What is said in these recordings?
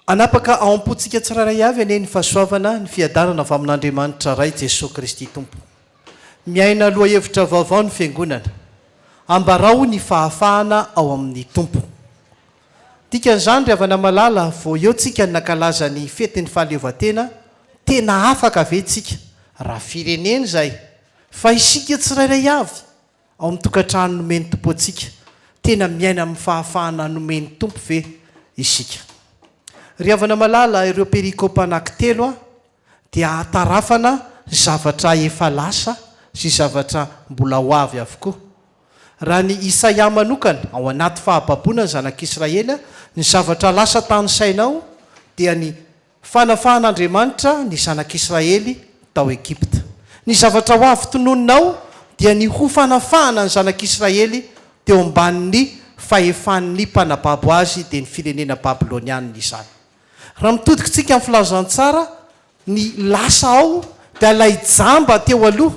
Hanapaka ao am-pontsika tsirairay avy anie ny fahasoavana, ny fiadanana avy amin'Andriamanitra Ray Jesoa Kristy Tompo. Miaina lohahevitra vaovao ny Fiangonana. Ambarao ny fahafahana ao amin'ny Tompo. Dikan'izany ry havana malala, vao eo tsika ny nankalaza ny fetin'ny fahaleovantena, tena afaka ve tsika, raha firenena izay, fa isika tsirairay avy, ao amin'ny tokantrano nomen'ny Tompo antsika, tena miaina amin'ny fahafahana nomen'ny Tompo ve isika? Ry havana malala, ireo perikopa anankitelo dia ahatarafana zavatra efa lasa sy zavatra mbola ho avy avokoa. Raha ny Isaia manokana, ao anaty fahababoana ny zanak'Israely, ny zavatra lasa tanisaina ao dia ny Fanafahan'Andriamanitra ny zanak'Israely tao Egypta. Ny zavatra ho avy tononina ao dia ny ho fanafahana ny zanak'Israely teo ambanin'ny fahefan'ny mpanababo azy dia ny firenena Babylonianina izany. Raha mitodika isika amin'ny filazantsara, ny lasa ao dia ilay jamba teo aloha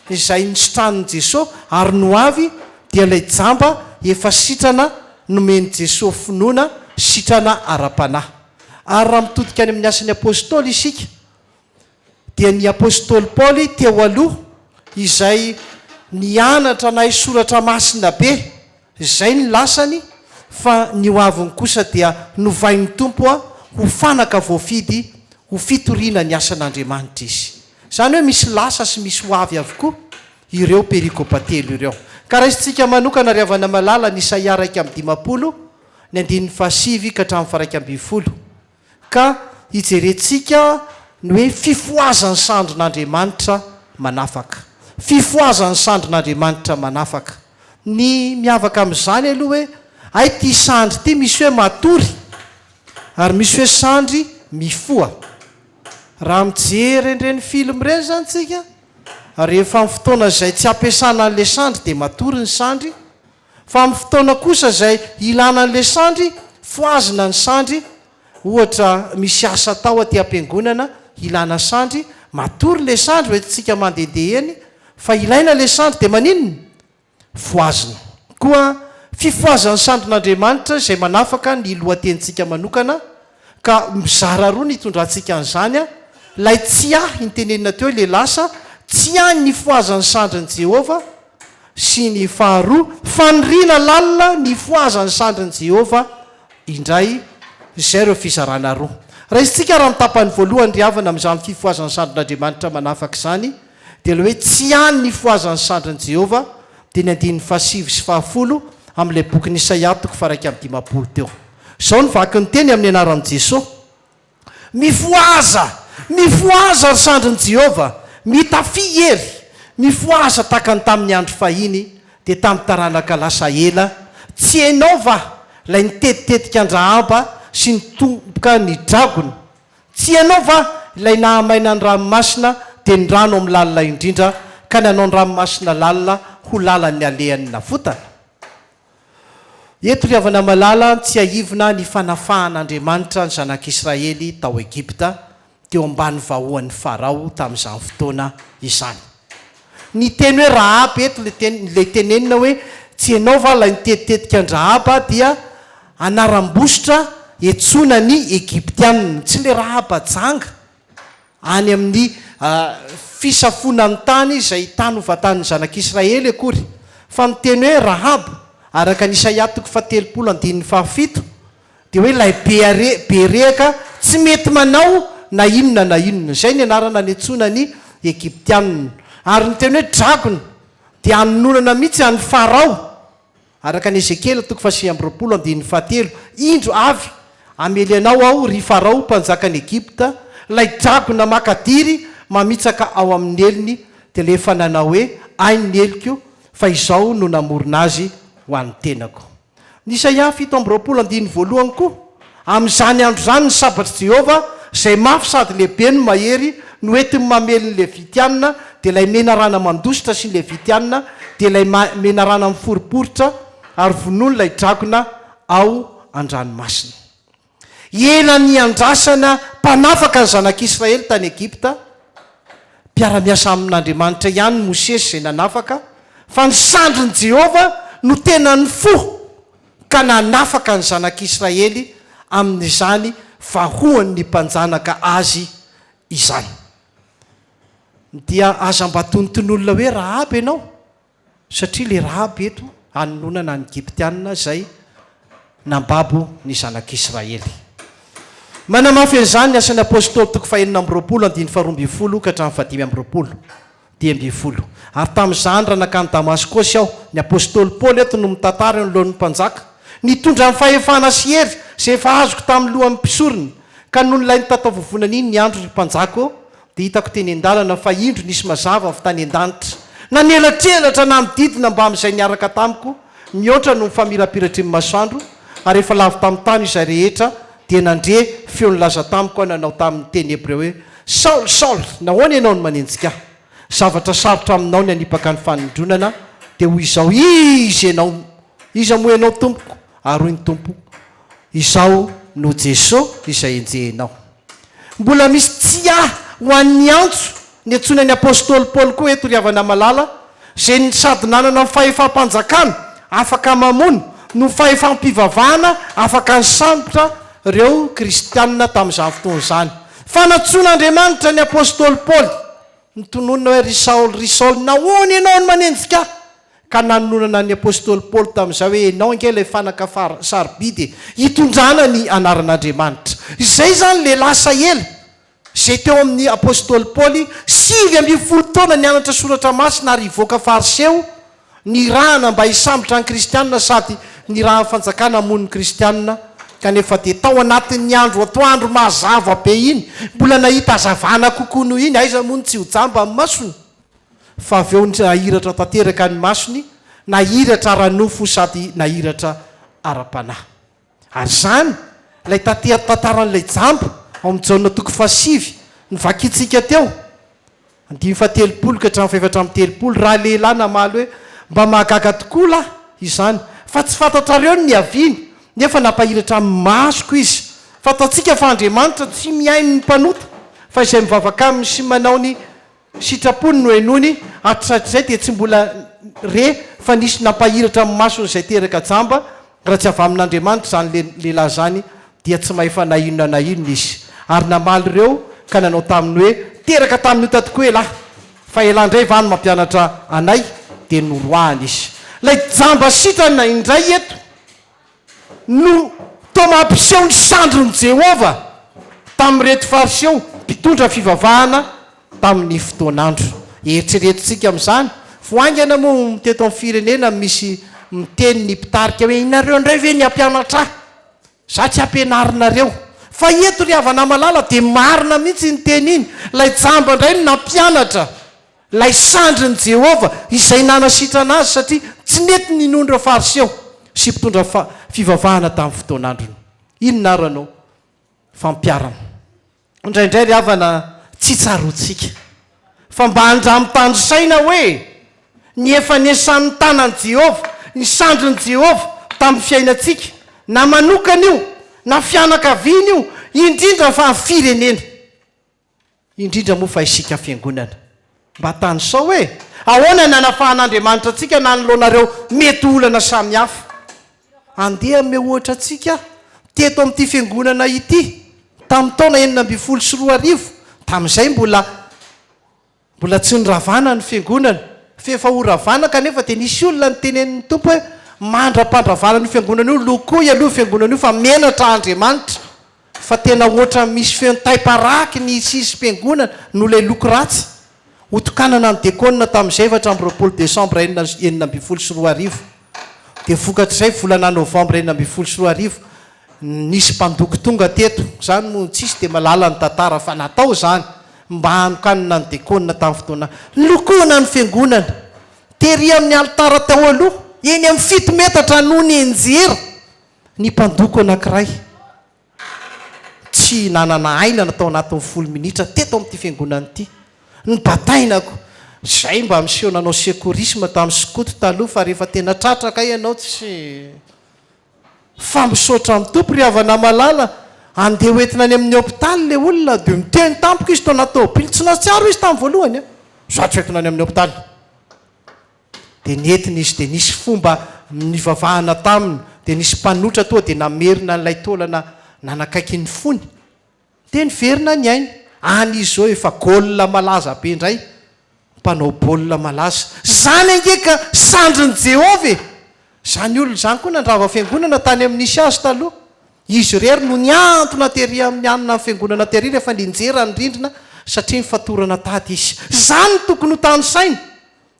izay nositranin'i Jesoa ary ny ho avy dia ilay jamba efa sitrana nomen'i Jesoa finoana sitrana ara-panahy. Ary raha mitodika any amin'ny Asan'ny Apostoly isika, dia ny Apostoly Paoly teo aloha izay nianatra nahay soratra masina be, izay ny lasany, fa ny ho aviny kosa dia novain'ny Tompo ho fanaka voafidy ho fitoriana ny asan'Andriamanitra izy. Izany hoe misy lasa sy misy ho avy avokoa ireo perikopa telo ireo. Ka raisintsika manokana ry havana malala ny Isaia 51, ny andininy fahasivy ka hatramin'ny faha-11, ka hijerentsika ny hoe fifohazan'ny sandrin'Andriamanitra manafaka. Fifohazan'ny sandrin'Andriamanitra manafaka. Ny miavaka amin'izany aloha hoe, hay ity sandry ity misy hoe matory, ary misy hoe sandry mifoha. Raha mijery an'ireny film ireny izany tsika, rehefa amin'ny fotoana izay tsy ampiasana an'ilay sandry dia matory ny sandry, Fa amin'ny fotoana kosa izay ilana an'ilay sandry, fohazina ny sandry, ohatra misy asa atao aty am-piangonana ilana sandry, matory ilay sandry hoentintsika mandehandeha eny, fa ilaina ilay sandry dia maninona? Fohazina. Koa fifohazan'ny sandrin'Andriamanitra izay manafaka ny lohatenintsika manokana, ka mizara roa ny hitondrantsika an'izany, ilay tsiahy nitenenina teo ilay lasa, tsiahy ny nifohazan'ny sandrin'i Jehovah, Sy ny faharoa, faniriana lalina ny hifohazan'ny sandrin'i Jehovah indray. Izay ireo fizarana roa. Raisintsika raha ny tapany voalohany ry havana amin'izany fifohazan'ny sandrin'Andriamanitra manafaka izany, dia ilay hoe tsy any ny hifohazan'ny sandrin'i Jehovah, dia ny andininy fahasivy sy fahafolo amin'ilay bokin'i Isaia toko faha-51 teo. Izao no vaky ny teny amin'ny anaran'i Jesoa. Mifohaza! Mifohaza, ry sandrin'i Jehovah! Mitafia hery! Mifohaza tahaka ny tamin'ny andro fahiny, dia tamin'ny taranaka lasa ela. Tsy ianao va ilay nitetitetika an-dRahaba sy nitomboka ny dragona? Tsy ianao va ilay nahamaina ny ranomasina, dia ny rano amin'ny lalina indrindra, ka nanao ny ranomasina lalina ho lalan'ny alehan'ny navotana? Eto ry havana malala, tsiahivina ny fanafahan'Andriamanitra ny zanak'Israely tao Egypta, teo ambany vahoan'i Farao tamin'izany fotoana izany. Ny teny hoe Rahaba eto, ilay teny, ilay tenenina hoe tsy ianao va ilay nitetitetika an-dRahaba dia anaram-bositra iantsoana ny Egyptianina, tsy ilay Rahaba janga. any amin'ny fisafoana ny tany izay tany hovantanin'ny zanak'Israely akory, fa ny teny hoe Rahaba, araka ny Isaia toko fahatelopolo andininy fahafito, dia hoe ilay be are, be rehaka tsy mety manao na inona na inona. Izay ny anarana niantsoana ny Egyptianina. Ary ny teny hoe dragona dia anononana mihitsy an'i Farao. Araka ny Ezekiela toko fahasivy amby 20 andininy fahatelo, Indro, avy hamely anao Aho, ry Farao, mpanjakan'i Egypta, ilay dragona makadiry mamitsaka ao amin'ny helony, dia ilay efa nanao hoe, Ahy ny heliko, fa izaho no namorona azy ho an'ny tenako. Ny Isaia 27 andininy voalohany koa, Amin'izany andro izany ny sabatr'i Jehovah, izay mafy sady lehibe no mahery, no entiny mamely ny Levitiana, dia ilay menarana mandositra sy ny Levitiana, dia ilay menarana miforiporitra, ary vonoiny ilay dragona ao an-dranomasina. Ela niandrasana mpanafaka ny zanak'Israely tany Egypta. Mpiara-miasa amin'Andriamanitra ihany Mosesy izay nanafaka, fa ny sandrin'i Jehovah no tena nifoha. ka nanafaka ny zanak'Israely amin'izany Vahoan'ny mpanjanaka azy izany. Dia aza mba tonontononina hoe Rahaba ianao, satria ilay Rahaba eto anononana ny Egyptiana izay nambabo ny zanak'Israely. Manamafy an'izany ny Asan'ny Apostoly toko fahenina amby roapolo andininy faharoa ambin'ny folo ka hatramin'ny fahadimy amby roapolo. 15. Ary tamin'izany, raha nankany Damaskosy aho, ny apostoly Paoly eto no mitantara eo anoloan'ny mpanjaka, nitondra ny fahefana sy hery izay efa azoko tamin'ny lohan'ny mpisorona, ka nony ilay nitataovovonana iny ny andro, ry mpanjaka ô, dia hitako teny an-dalana fa indro nisy mazava avy tany an-danitra, nanelatrelatra nanodidina mbamin'izay niaraka tamiko, mihoatra noho ny famirapiratry ny masoandro, ary efa lavo tamin'ny tany izay rehetra, dia nandre feo nilaza tamiko aho nanao tamin'ny teny hebreo hoe, Saoly, Saoly, nahoana ianao no manenjika ahy? Zavatra sarotra aminao ny hanipaka ny fanindronana. Dia hoy izaho, Iza ianao? Iza moa ianao, Tompoko? Ary hoy ny Tompo, Izaho no Jeso izay enjehinao. Mbola misy tsiahy ho an'ny antso niantsoana ny apostoly Paoly koa eto ry havana malala, izay sady nanana ny fahefam-panjakana afaka mamono no fahefam-pivavahana afaka nisambotra ireo kristiana tamin'izany fotoana izany. Fa nantsoin'Andriamanitra ny apostoly Paoly, nitononina hoe, Ry Saoly, ry Saoly, nahoana ianao no manenjika ahy? Ka nanononana ny apostoly Paoly tamin'izay hoe, Ianao ange ilay fanaka sarobidy e, hitondrana ny anaran'Andriamanitra. Izay izany ilay lasa ela izay teo amin'ny apostoly Paoly, 19 taona nianatra soratra masina ary hivoaka fariseo, nirahana mba hisambotra ny kristiana sady nirahan'ny fanjakana hamono ny kristiana, kanefa dia tao anatin'ny andro atoandro mazava be iny, mbola nahita hazavana kokoa noho iny, aiza moa no tsy ho jamba ny masony? Fa avy eo nahiratra tanteraka ny masony, nahiratra ara-nofo sady nahiratra ara-panahy. Ary izany, ilay tantaran'ilay jamba, ao amin'ny Jaona toko fahasivy, novakintsika teo, andininy fahatelopolo ka hatramin'ny fahefatra amby telopolo, raha lehilahy namaly hoe, Mba mahagaga tokoa lahy izany, fa tsy fantatrareo ny niaviany, nefa nampahiratra ny masoko izy. Fantatsika fa Andriamanitra tsy mihaino ny mpanota, fa izay mivavaka aminy sy manao ny Sitrapony no henoiny, hatrizay dia tsy mbola re fa nisy nampahiratra ny masony izay teraka jamba, raha tsy avy amin'Andriamanitra izany lehilahy izany dia tsy mahefa na inona na inona izy. Ary namaly ireo ka nanao taminy hoe, Teraka tamin'ny ota tokoa elah, fa elah indray va no mampianatra anay? Dia noroahany izy. Ilay jamba sitrana indray eto. no toa mampiseho ny sandrin'i Jehovah tamin'ireto Fariseo mpitondra fivavahana tamin'ny fotoan'andro. Eritreretintsika amin'izany, vao haingana moa teto amin'ny firenena misy miteny ny mpitarika hoe ianareo indray ve ny hampianatra ahy? Za tsy ampianarinareo. Fa eto ry havana malala dia marina mihitsy iny teny iny, ilay jamba indray no nampianatra. Ilay sandrin'i Jehovah izay nanasitrana azy satria tsy nety ninoan'ireo Fariseo sy mpitondra fivavahana tamin'ny fotoan'androny. Inona ary no fampiharana? Indraindray ry havana tsy tsaroantsika fa mba andramo tandro saina hoe ny efa niasan'ny tanan'i Jehovah, ny sandrin'i Jehovah tamin'ny fiainantsika, na manokana io, na fianakaviana io, indrindra fa ny firenena. Indrindra moa fa isika fiangonana. Mba tanisao hoe, ahoana ny nanafahan'Andriamanitra antsika nanoloana ireo mety ho olana samihafa? Andeha hanome ohatra antsika aho. Teto amin'ity fiangonana ity, tamin'ny taona 2016, tamin'izay mbola Mbola tsy noravana ny fiangonana, f'efa ho ravana kanefa dia nisy olona nitenenin'ny Tompo hoe, mandra-pandravana an'io fiangonana io, lokoy aloha io fiangonana io fa menatra Andriamanitra, fa tena ohatran'ny misy feon-taim-paraky ny sisim-piangonana noho ilay loko ratsy. Hotokanana ny dekona tamin'izay 24 desambra 2016. Dia vokatr'izay volana novambra 2016, nisy mpandoko tonga teto, izany moa tsisy dia mahalala ny tantara fa natao izany mba hanokanana ny dekona tamin'ny fotoana nilokoana ny fiangonana. Tery amin'ny alitara tao aloha, eny amin'ny fito metatra no nianjera ny mpandoko anankiray. Tsy nanana aina na tao anatin'ny folo minitra teto amin'ity fiangonana ity. Nobatainako. Izay mba miseho nanao secourisme tamin'ny skoto taloha fa rehefa tena tratra kay ianao tsy. Fa misaotra ny Tompo ry havana malala, andeha ho entina any amin'ny hopitaly ilay olona dia miteny tampoka izy tao anaty tômôbily, tsy nahatsiaro izy tamin'ny voalohany an, za tsy hoentina any amin'ny hopitaly. Dia nentina izy dia nisy fomba nivavahana taminy, dia nisy mpanotra toa dia namerina an'ilay taolana nanakaiky ny fony. Dia niverina niaina. Any izy izao efa goal malaza be indray. Mpanao baolina malaza. Izany ange ka sandrin'i Jehovah e! Izany olona izany koa nandrava fiangonana tany amin'ny nisy azy taloha. Izy irery no nihantona tery amin'ny anona ny fiangonana tery rehefa nianjera ny rindrina satria nifatorana tady izy. Izany no tokony ho tanisaina,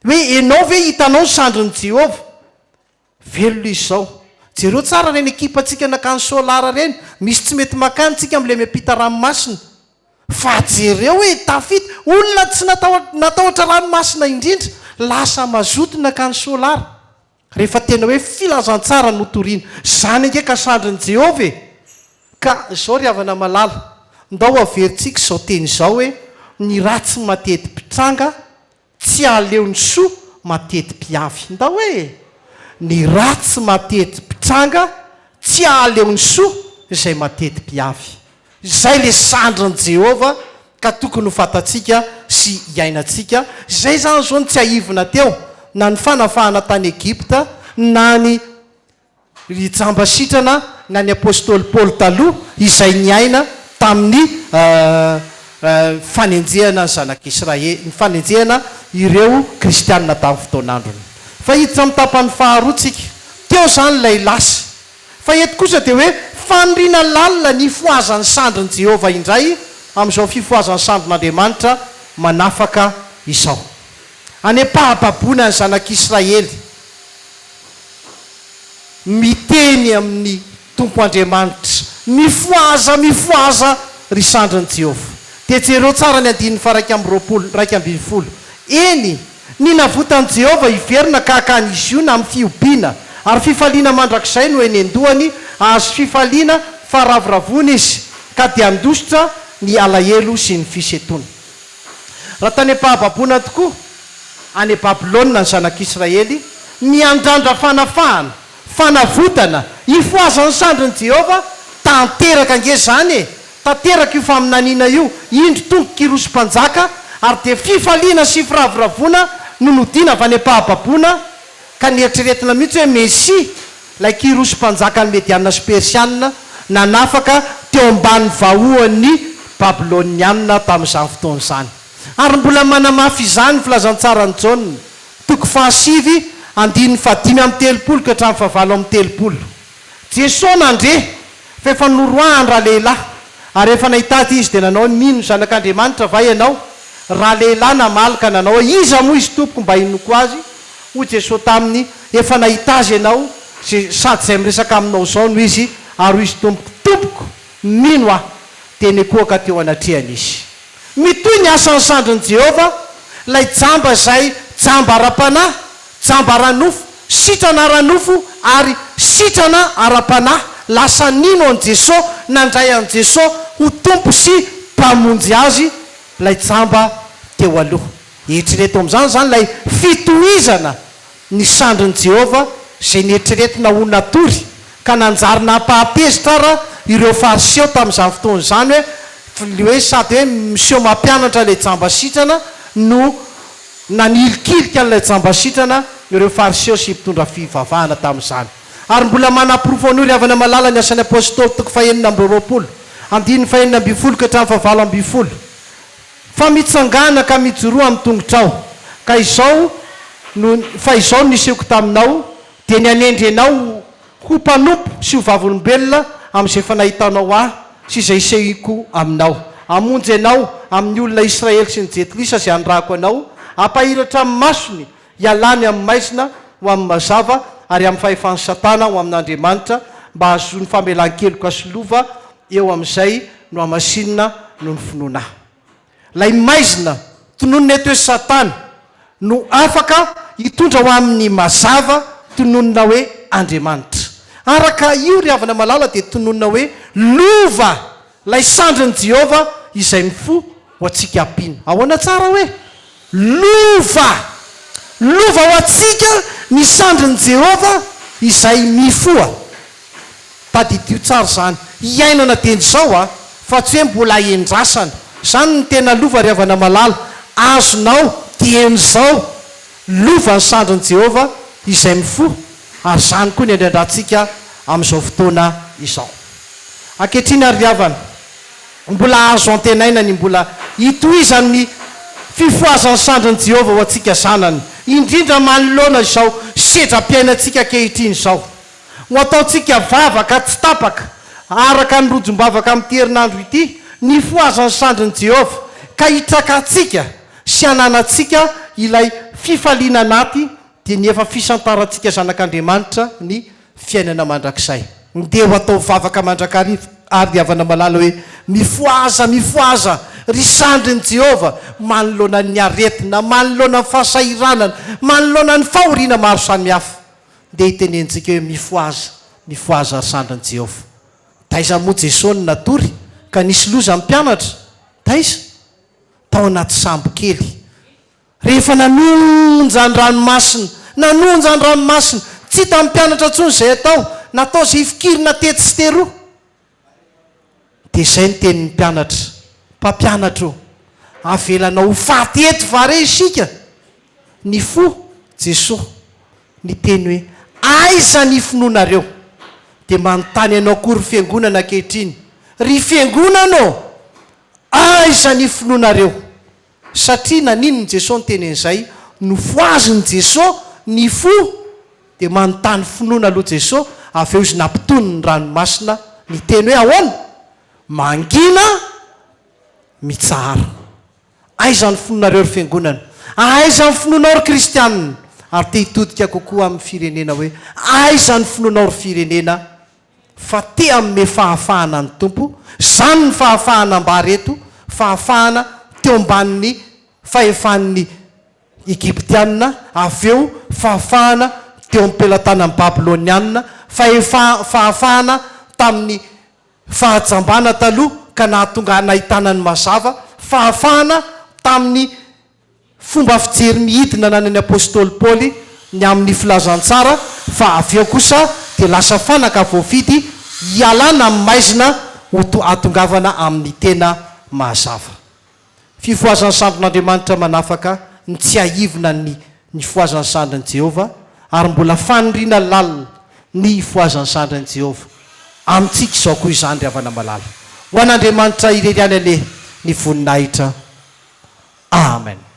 hoe ianao ve hitanao ny sandrin'i Jehovah? Velona izy izao. Jereo tsara ireny ekipantsika nakany Soalara ireny, misy tsy mety makany tsika amin'ilay miampita ranomasina. Fa jereo e, tafita, olona tsy natahotra ranomasina indrindra, lasa mazoto nakany Soalara. Rehefa tena hoe filazantsara no torina. Izany ange ka sandrin'i Jehovah e! Ka izao ry havana malala, ndao averintsika izao teny izao hoe, ny ratsy mateti-pitranga Tsy aleo ny soa mateti-piavy. Ndao e! Ny ratsy mateti-pitranga, tsy aleo ny soa izay mateti-piavy. Izay ilay sandrin'i Jehovah ka tokony ho fantatsika sy hiainantsika. Izay izany izao no tsiahivina teo, na ny fanafahana tany Egypta, na ny. Ry jamba sitrana na ny apostoly Paoly taloha izay niaina tamin'ny fanenjehana ny zanak'Israely, ny fanenjehana ireo kristianina tamin'ny fotoan'androny. Fa hiditra amin'ny tapany faharoa tsika. Teo izany ilay lasa. Fa eto kosa dia hoe faniriana lalina ny hifohazan'ny sandrin'i Jehovah indray amin'izao fifohazan'ny sandrin'Andriamanitra manafaka izao. Any am-pahababoana ny zanak'Israely. Miteny amin'ny Tompo Andriamanitra, Mifohaza, mifohaza, ry sandrin'i Jehovah. Dia jereo tsara ny andininy faha-21, 11. Eny, ny navotan'i Jehovah hiverina ka hakany i Ziona amin'ny fihobiana, ary fifaliana mandrakizay no eny an-dohany, hahazo fifaliana faharavoravoana izy, ka dia handositra ny alahelo sy ny fisentoana. Raha tany am-pahababoana tokoa, any Babylona ny zanak'Israely, miandrandra fanafahana, fanavotana, hifohazan'ny sandrin'i Jehovah, tanteraka ange izany e! Tanteraka io faminaniana io, indro tonga Kyrosy mpanjaka, ary dia fifaliana sy firavoravoana no nodiana avy any am-pahababoana, ka nieritreretina mihitsy hoe Mesia, ilay Kyrosy mpanjakan'ny Mediana sy Persiana, nanafaka teo ambany vahohon'ny Babyloniana tamin'izany fotoana izany. Ary mbola manamafy izany ny Filazantsaran'i Jaona, toko fahasivy, andininy fahadimy amby telopolo ka hatramin'ny fahavalo amby telopolo. Jesoa nandre fa efa noroahany ralehilahy, ary rehefa nahita Azy izy dia nanao hoe, Mino ny Zanak'Andriamanitra va ianao? Ralehilahy namaly ka nanao hoe, Iza moa Izy Tompoko mba hinoako Azy? Hoy Jesoa taminy, Efa nahita Azy ianao, sady izay miresaka aminao izao no Izy, ary hoy izy, Tompoko, Tompoko, mino aho. Dia nikohaka teo anatrehany izy. Mitohy ny asan'ny sandrin'i Jehovah, ilay jamba izay jamba ara-panahy, jamba ara-nofo, sitrana ara-nofo ary sitrana ara-panahy, lasa nino an'i Jesoa, nandray an'i Jesoa ho Tompo sy Mpamonjy azy ilay jamba teo aloha. Eritrereto amin'izany izany ilay fitohizana ny sandrin'i Jehovah izay neritreretina ho natory, ka nanjary nampahatezitra ara ireo Fariseo tamin'izany fotoana izany hoe, le hoe sady hoe miseho mampianatra ilay jamba sitrana no nanilikilika an'ilay jamba sitrana ireo Fariseo sy mpitondra fivavahana tamin'izany. Ary mbola manaporofo an'io ry havana malala ny Asan'ny Apostoly toko fahenina amby roapolo, andininy fahenina ambin'ny folo ka hatramin'ny fahavalo ambin'ny folo. Fa mitsangàna ka mijoroa amin'ny tongotrao, ka izao no, fa izao no nisehoko taminao, dia ny hanendry anao ho mpanompo sy ho vavolombelona amin'izay efa nahitanao Ahy sy izay hisehoako aminao, hamonjy anao amin'ny olona Israely sy ny Jentilisa izay hanirahako anao, hampahiratra amin'ny masony, hialany amin'ny maizina ho amin'ny mazava, ary amin'ny fahefan'i Satana ho amin'Andriamanitra, mba hahazoany famelan-keloka sy lova eo amin'izay nohamasinina noho ny finoana Ahy. Ilay maizina, tononina eto hoe Satana, no afaka hitondra ho amin'ny mazava, tononina hoe Andriamanitra. Araka io, ry havana malala, dia tononina hoe lova ilay sandrin'i Jehovah izay mifoha ho antsika mpino. Ahoana tsara hoe lova? Lova ho antsika ny sandrin'i Jehovah izay mifoha. Tadidio tsara izany. Hiainana dieny izao a! Fa tsy hoe mbola endrasana. Izany no tena lova ry havana malala. Azonao dieny izao. Lova ny sandrin'i Jehovah izay mifoha, ary izany koa ny andrandrantsika amin'izao fotoana izao. Ankehitriny ary ry havana. Mbola azo antenaina ny mbola hitohizan'ny fifohazan'ny sandrin'i Jehovah ho antsika zanany, indrindra manoloana izao sedram-piainantsika ankehitriny izao. Ho ataontsika vavaka tsy tapaka, araka ny rojom-bavaka amin'ity herinandro ity, ny hifohazan'ny sandrin'i Jehovah, ka hitrakantsika sy hananantsika ilay fifaliana anaty, dia ny efa fisantarantsika zanak'Andriamanitra ny fiainana mandrakizay. Ndeha ho atao vavaka mandrakariva àry ry havana malala hoe, Mifohaza, mifohaza, ry sandrin'i Jehovah, manoloana ny aretina, manoloana ny fahasahiranana, manoloana ny fahoriana maro samihafa. Ndeha hitenentsika hoe, Mifohaza, mifohaza, ry sandrin'i Jehovah. Taiza moa Jesoa no natory ka nisy loza ny mpianatra? Taiza? Tao anaty sambo kely. Rehefa nanonja ny ranomasina, nanonja ny ranomasina, tsy hitan'ny mpianatra intsony izay atao, natao izay hifikirina tetsy sy teroa. Dia izay ny tenin'ny mpianatra, Mpampianatra ô, avelanao ho faty eto va re isika? Nifoha Jesoa, niteny hoe, Aiza ny finoanareo? Dia manontany anao koa ry fiangonana ankehitriny, ry fiangonana ô, aiza ny finoanareo? Satria naninona Jesoa niteny an'izay? Nofohazin'i Jesoa ny fo dia manontany finoana aloha Jesoa, avy eo izy nampitony ny ranomasina niteny hoe ahoana? Mangina, mitsahara. Aiza ny finoanareo ry fiangonana? Aiza ny finoanao ry kristianina? Ary te hitodika kokoa amin'ny firenena hoe aiza ny finoanao ry firenena? Fa te hanome fahafahana ny Tompo, izany ny fahafahana ambara eto, fahafahana teo ambanin'ny fahefan'ny Egyptiana, avy eo fahafahana teo am-pelatanan'ny Babyloniana, fahefa fahafahana tamin'ny fahajambana taloha ka nahatonga nahitana ny mazava, fahafahana tamin'ny Fomba fijery mihidina ananan'ny apostoly Paoly ny amin'ny filazantsara fa avy eo kosa dia lasa fanaka voafidy hialana amin'ny maizina ho hahatongavana amin'ny tena mazava. Fifohazan'ny sandrin'Andriamanitra manafaka ny tsiahivina ny nifohazan'ny sandrin'i Jehovah ary mbola faniriana lalina ny hifohazan'ny sandrin'i Jehovah amintsika izao koa izany ry havana malala. Ho an'Andriamanitra irery ihany anie ny voninahitra. Amen.